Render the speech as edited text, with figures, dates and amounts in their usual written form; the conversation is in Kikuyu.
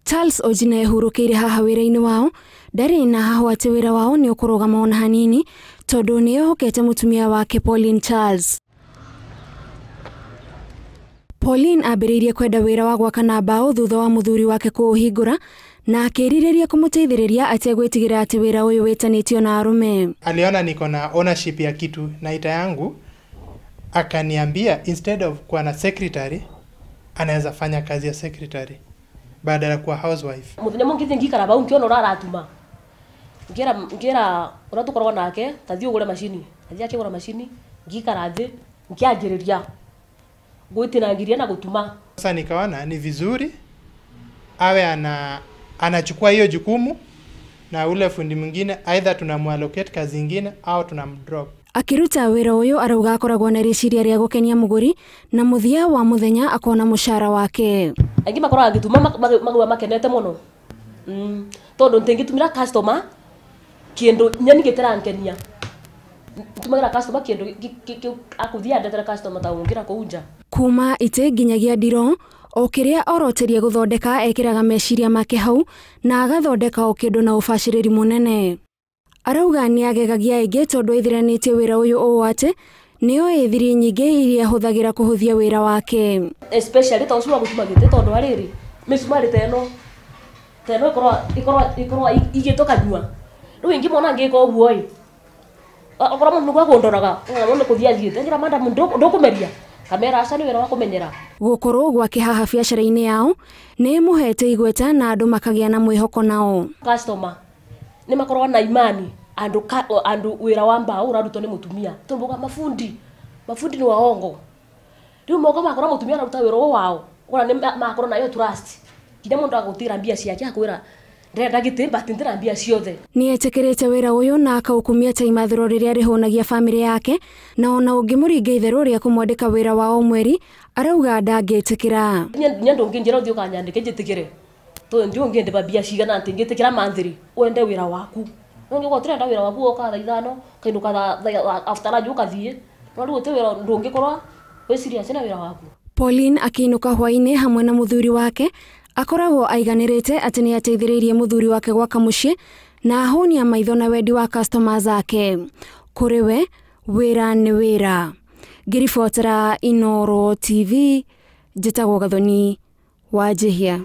Charles Ojina ehurũkĩire haha wĩra-inĩ wao, ndarĩ na hahũ atĩ wĩra wao nĩ ũkũrũgama ona hanini tondũ nĩ ehokete mũtumia wake Pauline Charles. Pauline ambĩrĩirie kwenda wĩra wa gwaka na mbaũ thutha wa mũthuri wake kũũhingũra na akĩrirĩria kũmũteithĩrĩria ategwĩtigĩra atĩ wĩra ũyũ wĩtanĩtio na arũme. Aliona niko na ownership ya kitu na ita yangu, akaniambia instead of kuwa na secretary anaweza fanya kazi ya secretary badala kuwa housewife. Muthenya mungi thi ngikara bau nkiona uria aratuma, ngira uria tukoragwo nake tathi ugure macini, athi akigura macini, ngikara thi nkianjiriria gwitinangiria na gutuma. Sasa nikaona ni vizuri awe anachukua hiyo jukumu na ule fundi mwingine either tunamuallocate kazi nyingine au tunamdrop. Akiruta wĩra ũyũ arauga akoragwo na rĩciria rĩa gũkenia mũgũri na mũthia wa mũthenya akona mũcara wake. Aingĩ makoragwo agĩtuma magua makenete mũno. Tondũ ntingĩtumĩra customer kĩndũ nyeni gĩtĩrankenia. Ntumagĩra customer kĩndũ akũthiĩ andetera customer ta ũngĩra kũu nja. Kuma itĩ nginyagia ndiro o kĩrĩa oroteria gũthondeka ekĩraga meciria make hau na agathondeka o kĩndũ na ũbacĩrĩri mũnene. Arauga nĩ agegagia aingĩ tondũ aithiranĩtie wĩra ũyũ ũũ atĩ nĩoĩ thiri nyingĩ iria ahũthagĩra kũhũthia wĩra wake. Especially ta ũcio wa gũtuma gĩtĩ tondũ harĩrĩ mĩcumarĩ ta ĩno ta ĩno ĩkorwo igĩtwo kanyua. Rĩu ingĩmona ngĩka ũguo ĩ, okorwo mũndũ nĩguo akũndoraga, ũkona nĩ kũthiĩ athiĩte, njĩra madam ndũkũmeria. Kamera aca nĩ wĩra wa kũmenyera. Gũkorwo gwake haha biacara-inĩ yao nĩ ĩmũhete igweta na andũ makagĩa na mwĩhoko nao. Customer nĩ makoragwo na imani andu wĩra wa mbaũ ũrarutwo nĩ mũtumia tondũ mabundi nĩ waongo. Rĩu moka makora mũtumia araruta wĩra ũyũ wao, ũkona nĩ makorwo nayo trust nginya mũndũ agũtigĩra mbia ciake akwĩra ndĩrenda gĩtĩ but ndĩrenda mbia ciothe. Nĩ etĩkĩrĩte wĩra ũyũ na akaũkumia ta imathĩro rĩrĩa rĩhũnagia bamĩrĩ yake na ona ũngĩmũringa itherũ rĩa kũmwandĩka wĩra wa o mweri arauga ndangĩtĩkĩra. Nya ndũngĩnjĩra ũthiĩ ũkanyandĩke njĩtĩkĩre tondũ ndiũĩ ũngĩndĩba mbia cigana atĩ ngĩtĩkĩra manthĩrĩ wende wĩra waku. Nũngĩkorwo ũtirenda wĩra waku woka thaa ithano ũkainũka after lunch ũkathiĩ, no rĩu ũtĩ wĩra ndũngĩkorwo wĩ serious na wĩra waku. Pauline akĩinũka hwaĩ-inĩ hamwe na mũthuri wake akoragwo aiganĩrĩte atĩ nĩ ateithĩrĩirie mũthuri wake gwaka mũciĩ na ahũnia maitho na wendi wa customers ake. Kũrĩ we wĩra nĩ wĩra. Ngĩribotera Inooro TV njĩtagwo Gathoni Wanjihia.